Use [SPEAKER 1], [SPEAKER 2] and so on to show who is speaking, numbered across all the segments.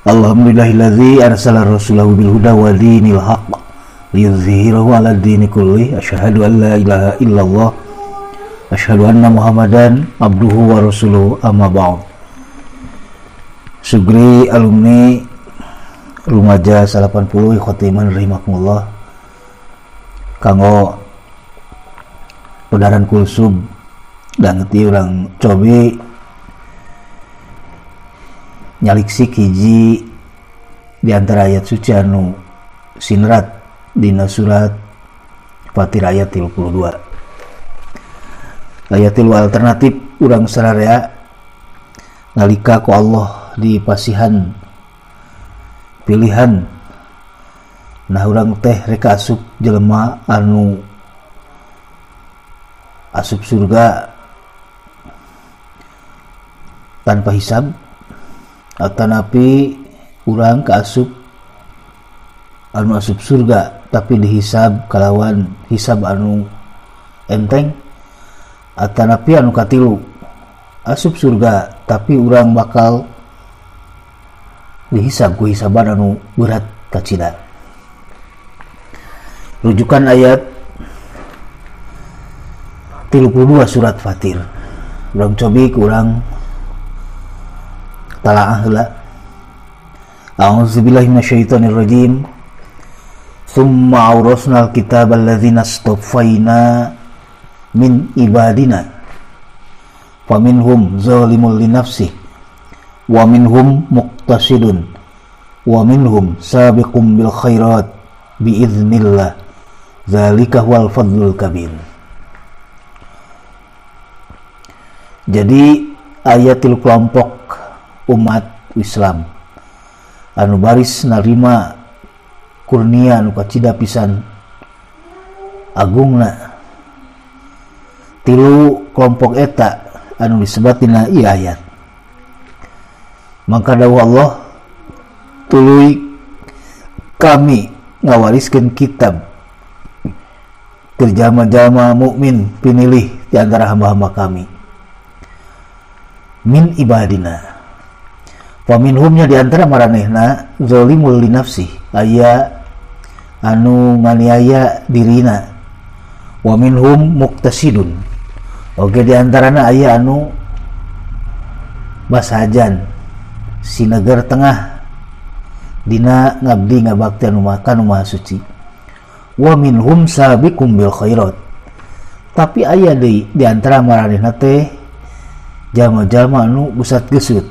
[SPEAKER 1] Alhamdulillahilladzi arsala rasulahu bil huda wa dinil haqq liyuzhirahu 'ala dini kulli. Asyhadu an la ilaha illallah, asyhadu anna Muhammadan abduhu wa rasuluhu, amma ba'd. Sugri alumni Rumaja 80 ikhwatiman rahimakumullah, kanggo pedaran kulsub dan ngerti urang cobi nyaliksik hiji di antara ayat suci anu sinerat dina surat Fatir ayat 32. Ayat 3 alternatif urang sararea nalika ku Allah dipasihan pilihan, nah urang teh rek asup jelema anu asup surga tanpa hisab, atanapi urang kaasup anu asup surga tapi dihisab kalawan hisab anu enteng, atanapi anu katilu asup surga tapi urang bakal dihisab ku hisaban anu berat kacida. Rujukan ayat 32 surat Fatir. Urang cobi kurang talaah heula. A'udzubillahi minasyaitonirrajim. Tsumma awrasnal kitaba alladzina istafaina min ibadina faminhum zalimul li nafsihi wa minhum muqtasidun wa minhum sabiqum bil khairat bi idznillah zalika huwal fadlul kabir. Jadi ayat kelompok umat Islam anu baris narima kurnia anu kacida pisan agungna, tilu kelompok eta anu disebat dina ieu ayat. Maka dawuh Allah, tuluy kami ngawariskeun kitab keur jalma-jalma mukmin pinilih di antara hamba-hamba kami, min ibadina wa minhumnya di antara maranehna zalimul li nafsi, aya anu nganiaya dirina, wa minhum muqtasidun, oge di antarana aya anu basajan sineger tengah dina ngabdi ngabakti anu kanu maha suci, wa minhum sabiqum bil khairat, tapi aya deui di antara maranehna teh jalma-jalma anu gusat gesut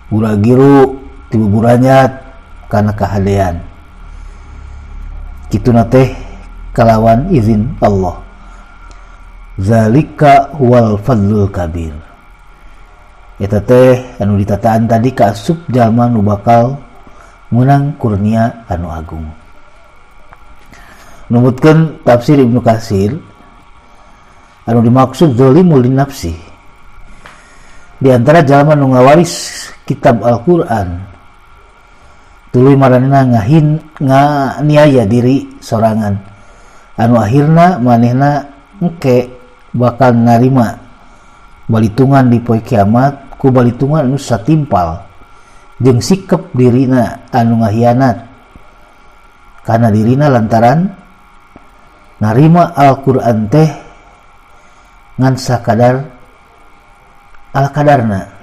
[SPEAKER 1] gura-giru tibuburanyat kana kahadean kituna teh kalawan izin Allah. Zalika huwal fadlul kabir. Eta teh anu ditataan tadi kaasup jalma nu bakal meunang kurnia anu agung. Numutkeun tafsir Ibnu Katsir, anu dimaksud zalimul li nafsi di antara jalma nu ngawaris kitab Al-Qur'an tuluy maranehna ngahin nganiaya diri sorangan anu akhirna manehna engke bakal narima balitungan di poe kiamat ku balitungan anu satimpal jeung sikep dirina anu ngahianat kana dirina lantaran narima Al-Qur'an teh ngan sakadar al-kadarna.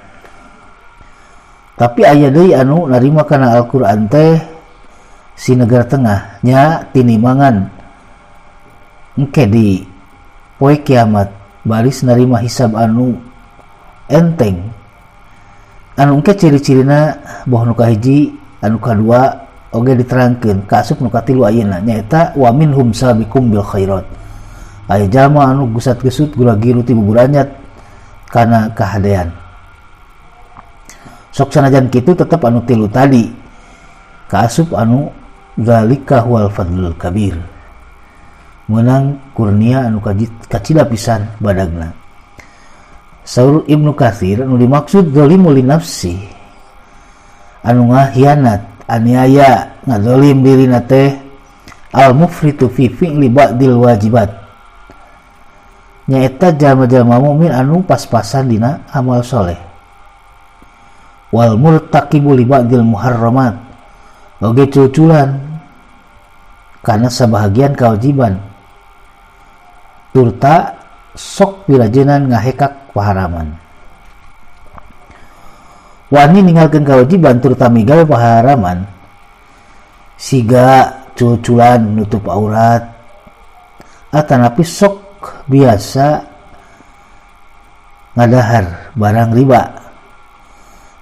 [SPEAKER 1] Tapi aya deui anu narima kana Al-Qur'an teh si negara tengah nya tinimangan engke di poe kiamat baris narima hisab anu enteng anu engke ciri-cirina boh nu kahiji anu kadua oge diterangkeun kaasup nu katilu ayeuna nyaeta wa minhum sabiqum bil khairat, aya jalma anu gusat-gesut gura-giru ti buburanyat kana kahadean. Sok sanajan kitu tetep anu tilu tadi kaasup anu zalika huwal fadlul kabir, meunang kurnia anu kacida pisan badagna. Saur Ibnu Katsir anu dimaksud zalimul li nafsi anu ngahianat aniaya ngazalim dirina teh al mufritu fi fi'li ba'dil wajibat, nyaeta jalma-jalma mukmin anu pas-pasan dina amal soleh. Wal murtaqibu li ba'dil muharramat oge cuculan karena sabahagian kewajiban turta sok pirajenan ngahekak paharaman. Wani ninggalkeun kewajiban turta migawe paharaman siga cuculan nutup aurat atanapi sok biasa ngadahar barang riba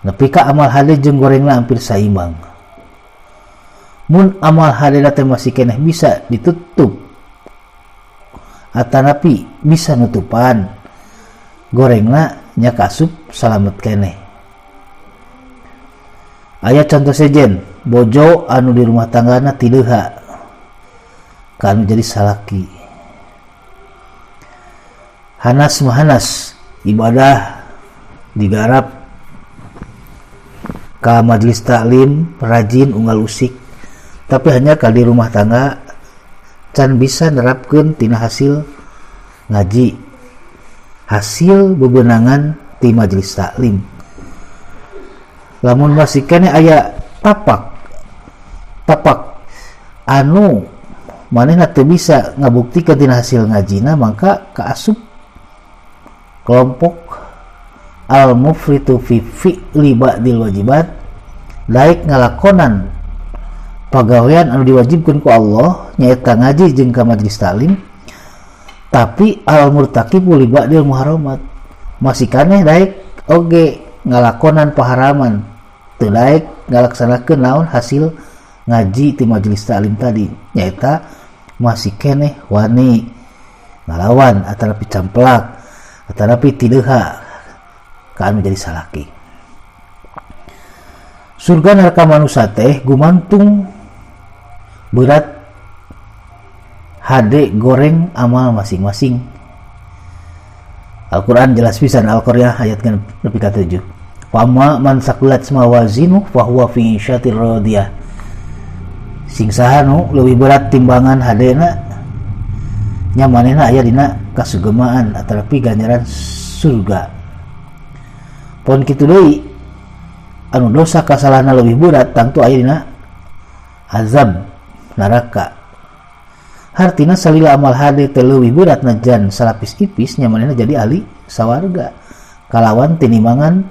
[SPEAKER 1] nepi ka amal hade jeung gorengna hampir saimbang. Mun amal hadena teh masih keneh bisa ditutup atanapi bisa nutupan gorengna nya kasup salamet keneh. Aya contoh sejen bojo anu di rumah tanggana tideha ka anu jadi salaki. Hanas mahanas ibadah digarap ka majelis taklim rajin unggal usik, tapi hanya ka di rumah tangga can bisa nerapkeun tina hasil ngaji, hasil bebenangan ti majelis taklim. Lamun masih keneh aya tapak anu manehna teu bisa ngabuktikeun tina hasil ngajina, mangka kaasup kelompok al mufritu fi fi'li ba'dil wajibat, daek ngalakonan pagawean anu diwajibkeun ku Allah nyaeta ngaji jeung ka majelis taklim, tapi al murtaqibu li ba'dil muharramat masih kaneh daek oge ngalakonan paharaman, teu daek ngalaksanakeun naon hasil ngaji ti majelis taklim tadi, nyaeta masih keneh wani ngalawan atanapi camplak atanapi tideha ka anu jadi salaki. Surga neraka manusia teh gumantung berat hade goreng amal masing-masing. Al-Quran jelas pisan, Al-Qari'ah ayat nepi ka 7. Fama man saqulat mawazinu fa huwa fi syatir radiyah. Sing saha nu leuwih berat timbangan hadena nya manehna aya dina kasugemaan atanapi ganjaran surga. Pon kitu deui anu dosa kasalahna leuwih berat tangtu aya dina azab neraka. Hartina salila amal hade teh leuwih berat najan salapis ipis nya manehna jadi ahli sawarga kalawan tinimangan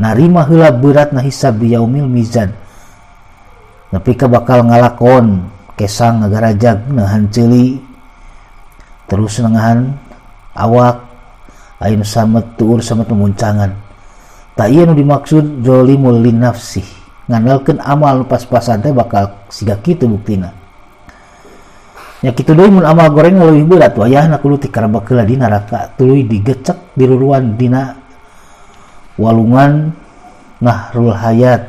[SPEAKER 1] narima heula beratna hisab di yaumil mizan. Nepi ka bakal ngalakon kesang ngagarajag nahan ceuli terus nengahan awak aya nu samet tuur samet memuncangan. Tak ieu nu dimaksud zalimul linafsih, ngandalkeun amal nu pas-pasan teh bakal siga kitu buktina. Nya kitu deui mun amal goreng leuwih berat wayahna kudu tikarebek heula di neraka tuluy digecek diruruan dina walungan nahrul hayat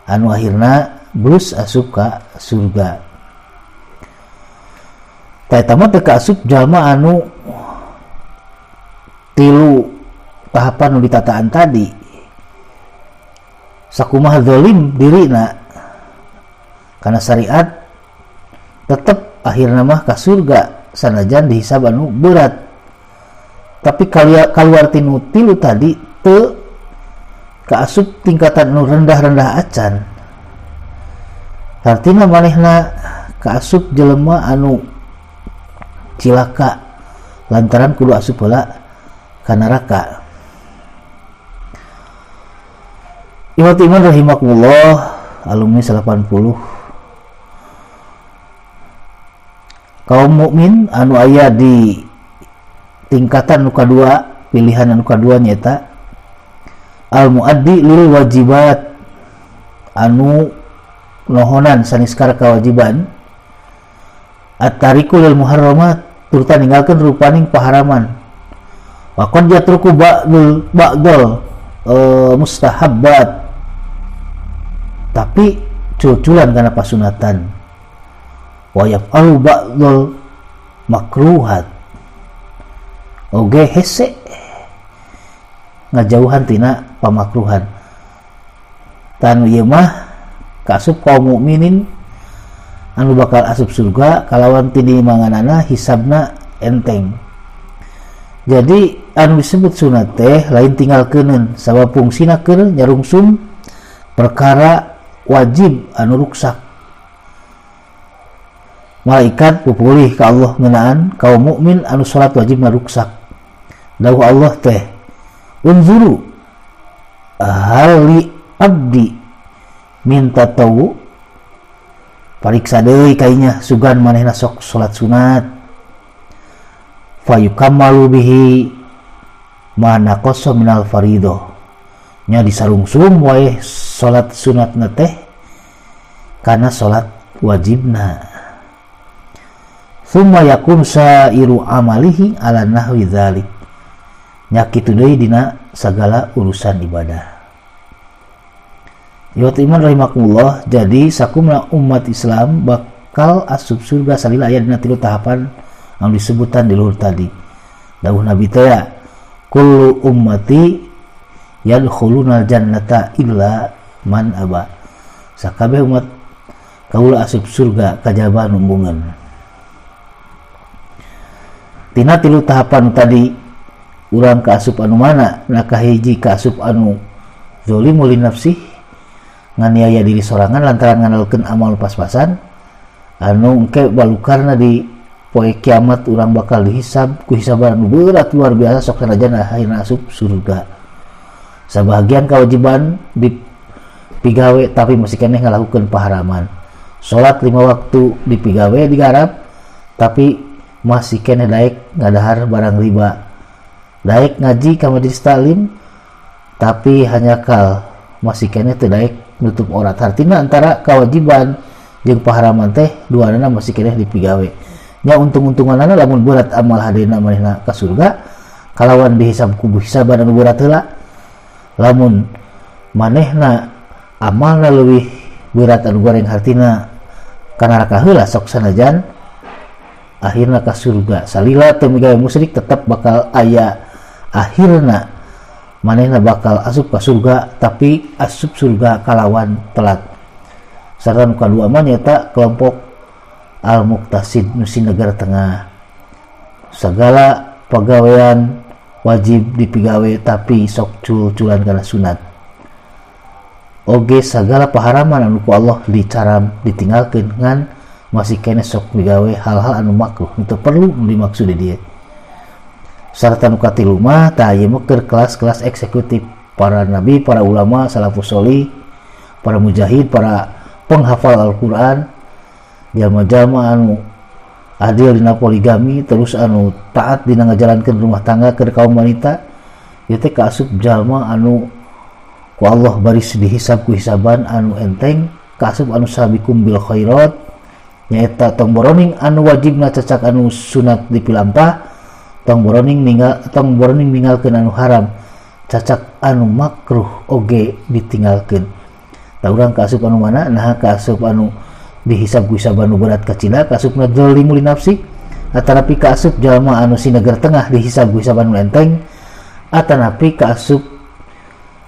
[SPEAKER 1] anu akhirna blus asup ka surga. Ta eta mah teu kaasup jalma anu tilu tahapan nu ditataan tadi. Sakumaha zalim dirina karena syariat tetep akhirna mah ka surga sanajan dihisab anu berat. Tapi kaluar tinu tilu tadi teu kaasup tingkatan anu rendah-rendah acan. Artina manehna kaasup jelema anu cilaka lantaran kudu asup heula ka neraka. Ikhwat iman rahimakumullah, alumni 80. Kaum mukmin anu aya di tingkatan nu kadua, pilihan anu kadua nyaeta al muaddi lil wajibat, anu nohonan saniskara kewajiban, at-tariku lil muharramat, turta ninggalkeun rupaning paharaman, wa qad yatruku ba'dul ba'dul mustahabbat, tapi culculan kana pasunatan, wa yaf'alu ba'dul makruhat, oge hese ngajauhan tina pamakruhan. Tanu ieu mah kaasup kaum mukminin anu bakal asup surga kalawan tinimanganana hisabna enteng. Jadi anu disebut sunat teh lain tinggalkeuneun sabab fungsina keur nyarungsum perkara wajib anu ruksak. Malaikat pupulih ka Allah ngeunaan kaum mukmin anu salat wajibna ruksak. Dawuh Allah teh unzuru hal li abdi minta tawu, pariksa deui kainya sugan manehna sok salat sunat. Fayukammalu bihi ma naqasa minal fariidhah, nya disarungsum wae salat sunatna teh kana salat wajibna. Summa yakum sairu amalihi ala nahwi dzalik, nya kitu deui dina sagala urusan ibadah. Ya iman rahimakumullah, jadi sakumna umat Islam bakal asup surga salila aya dina tilu tahapan anu disebutan di luhur tadi. Dawuh Nabi teh kullu ummati yadkhulunal jannata illa man aba. Sakabeh umat kaula asup surga kajaba nu embungeun. Tina tilu tahapan tadi urang kaasup anu mana? Nah kahiji kaasup anu zalimu li nafsih, nganiaya diri sorangan lantaran ngandalkeun amal pas-pasan anu engke balukarna di poe kiamat urang bakal dihisab ku hisaban anu berat luar biasa sok sanajan akhirna asup surga. Sabahagian kewajiban dipigawe tapi masih keneh ngalakukeun paharaman. Salat 5 waktu dipigawe digarap tapi masih keneh daek ngadahar barang riba. Daek ngaji ka majelis taklim tapi hanya kal masih keneh teu daek nutup aurat. Hartina antara kewajiban jeung paharaman teh duanana masih keneh dipigawe. Nya untung-untunganana lamun berat amal hadena manehna ka surga kalawan dihisab ku hisaban anu berat heula. Lamun manehna amalna leuwih berat anu goreng hartina ka neraka heula sok sanajan akhirna ka surga. Salila teu migawe musyrik tetep bakal aya akhirna manehna bakal asup ka surga tapi asup surga kalawan telat. Sarta nu kadua mah nyaeta kelompok al-muqtasid nu si negara tengah. Segala pagawean wajib dipigawe tapi sok cul-culan kana sunat. Oge segala paharaman anu ku Allah dicaram ditinggalkeun ngan masih keneh sok migawe hal-hal anu makruh teu perlu dimaksud di dieu. Sarta nu katilu mah tah ieu mah keur kelas-kelas eksekutif para nabi, para ulama, salafus sholih, para mujahid, para penghafal Al-Qur'an, jalma-jalma anu adil dina poligami, terus anu taat dina ngajalankeun rumah tangga keur kaum wanita, ieu teh kaasup jalma anu ku Allah baris dihisab ku hisaban anu enteng, kaasup anu sabiqum bil khairat, nyaeta tong boroning anu wajibna cacak anu sunat dipilampah, tong boroning ninggalkeun anu haram, cacak anu makruh oge ditinggalkeun. Tah urang kaasup anu mana? Nah kaasup anu dihisab ku hisaban anu berat kacida, kaasupna zalimu li nafsi, atanapi kaasup jalma anu si negara tengah dihisab ku hisaban anu enteng, atanapi kaasup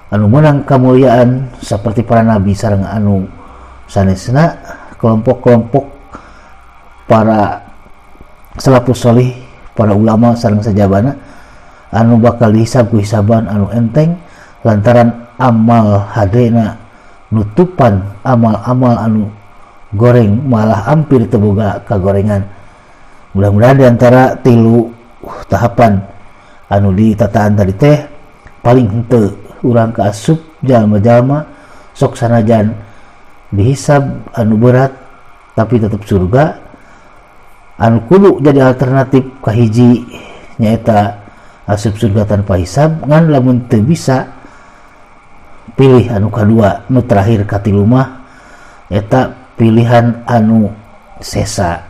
[SPEAKER 1] anu meunang kamuliaan seperti para nabi sareng anu sanesna kelompok-kelompok para salafus sholih, para ulama sareng sajabana anu bakal dihisab ku hisaban anu enteng lantaran amal hadena nutupan amal-amal anu goreng malah hampir teboga kagorengan. Mudah-mudahan diantara tilu tahapan anu ditataan tadi teh paling henteu urang kaasup jalma-jalma sok sanajan dihisab anu berat tapi tetep surga. Anu kudu jadi alternatif kahiji nyaeta asup surga tanpa hisab, ngan lamun teu bisa pilih anu kadua nu terakhir katilu mah eta pilihan anu sesa.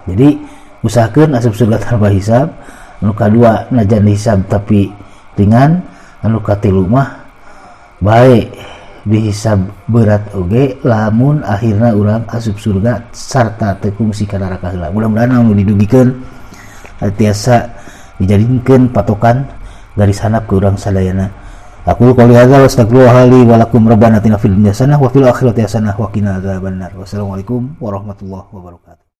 [SPEAKER 1] Jadi usahakeun asup surga tanpa hisab, anu kadua najan dihisab tapi ringan, anu katilu mah bae dihisab berat oge lamun akhirna urang asup surga sarta teu kungsi ka neraka heula. Mudah-mudahan anu didugikeun tiasa dijadikeun patokan garis handap ke urang sadayana. Aku qouli hadza wa astaghfirullah li wa lakum rabbana atina fid dunya hasanah wa fil akhirati hasanah wa qina adzabannar. Wassalamualaikum warahmatullahi wabarakatuh.